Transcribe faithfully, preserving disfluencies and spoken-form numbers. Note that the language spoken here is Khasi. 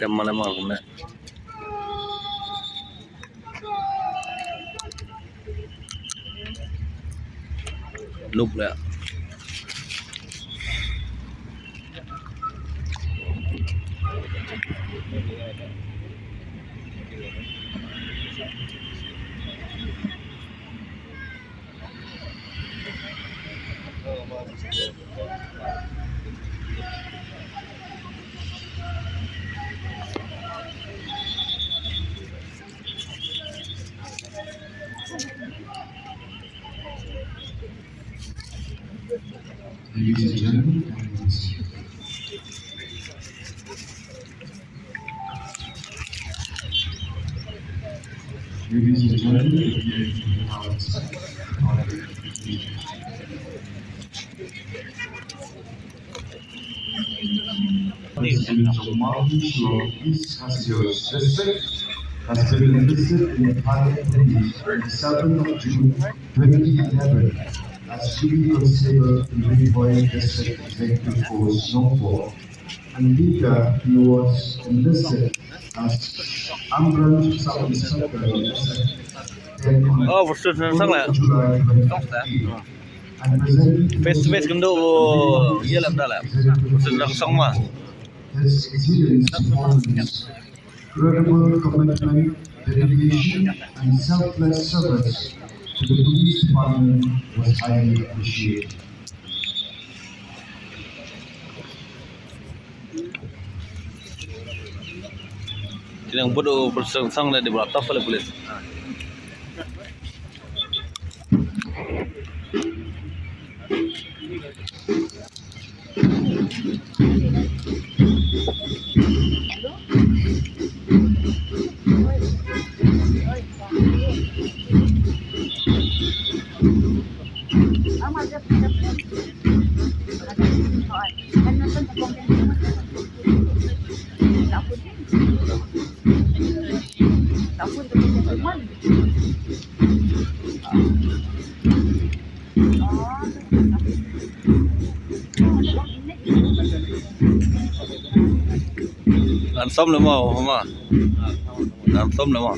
Tem malam malam kumne. Nup le. Ladies and gentlemen, ladies and gentlemen, President of Mount East Khasi Hills District has been enlisted in the Thane Police on the seventh of June twenty eleven as duty constable in Ri Bhoi District Executive Force Nongpoh. And later he was enlisted as Armed Branch Sub Inspector in S F ten on Oh, Professor Sang la. July twenty fifteen. And presently Face to face kendo, oh, iya lah, dah lah. Professor Sang ma. His excellence Paul credible commitment, dedication, and selfless service to the police department was highly appreciated. Kine bud u Professor Sang da dei ba la tough le police. Ransom le mo, ma. Ransom le mo.